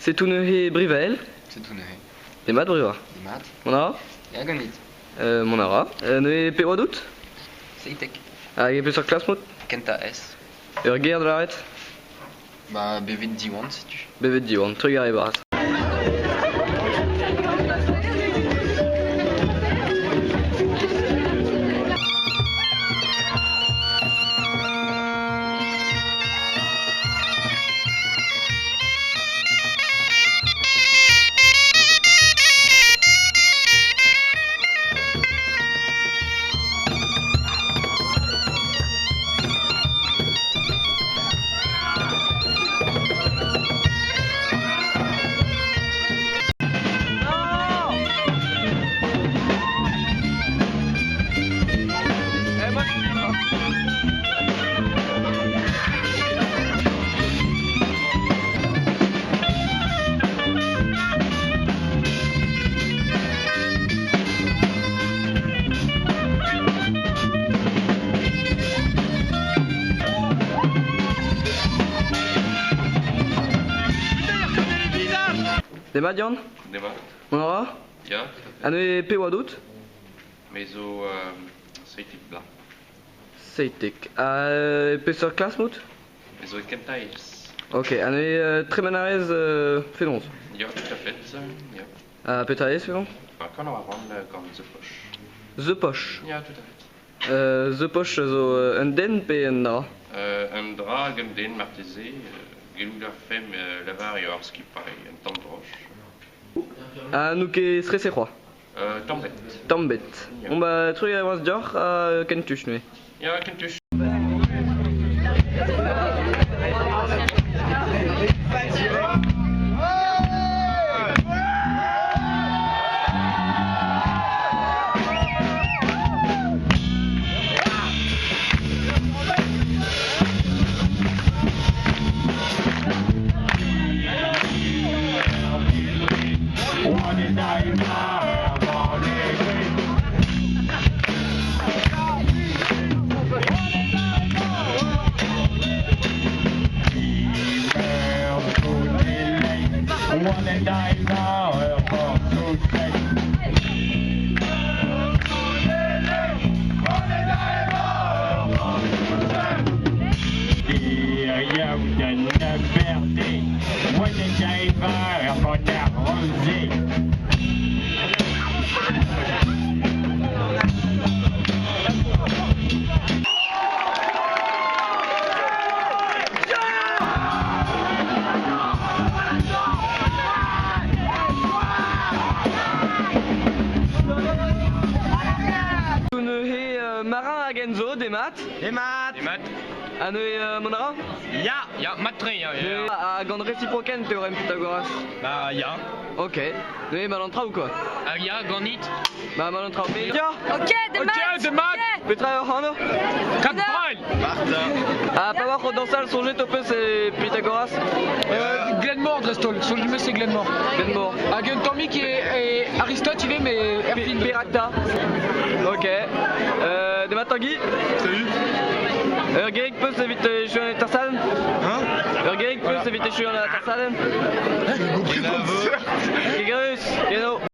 Setu neuze Brivael. Setu neuze. Demat Briva. Demat. Mont a ra? Ya ganit. Mont a ra. Neuze pe oad out? 17. Hag e peseurt klas 'maout? Kentañ S. Ur ger da lâret? Ba bevet Diwan setu. Bevet Diwan, trugarez bras. Demat Yann. Demat. Mont a ra? Ya. Ha neuze pe oad out? Me zo 17 bloaz. 17. Ha peseurt klas 'maout? Me zo e kentañ ez. Ok, ha neuze tremen a rez fenoz? Ya, tout à fait, ya. Ha petra eo fenoz? Ba kanañ a ran gant The Poch. The Poch? Ya, tout à fait. The Poch zo un den pe un dra? Un dra hag un den marteze. Gellout a rafen lavar eo ar skipailh, un tamm droch. Ha n'out ket stressé c'hoazh? Tamm bet. Tamm bet. Ya. Bon bah trugarez bras deoc'h ha kentuch neuze. Ya, kentuch. Neuze Marin hag Enzo, demat. Demat. Demat. Ha neuze mont a ra? Ya, ya, mat-tre, ya. ya. Ha gant reciproken teorem Pythagoras. Ba ya. Ok. Neuze mal an traoù quoi. Ah ya, ganit. Ba mal an traoù. Ya. Ok, demat. Ok, demat. Petra eo anv? Kat brail. Ha pa oac'h o dañsal soñjet ho peus e Pythagoras? Glenmor dreist-holl, soñj meus eo Glenmor. Glenmor. Hag un tammig e Aristote ivez, mais erfin. Piracta. Ok. Demat Tanguy. Salut. Ur gerig peus evit echuiñ an tarsalen? Hein? Ur gerig peus evit echuiñ an tarsalen? J'ai compris. Kegerus, Keno.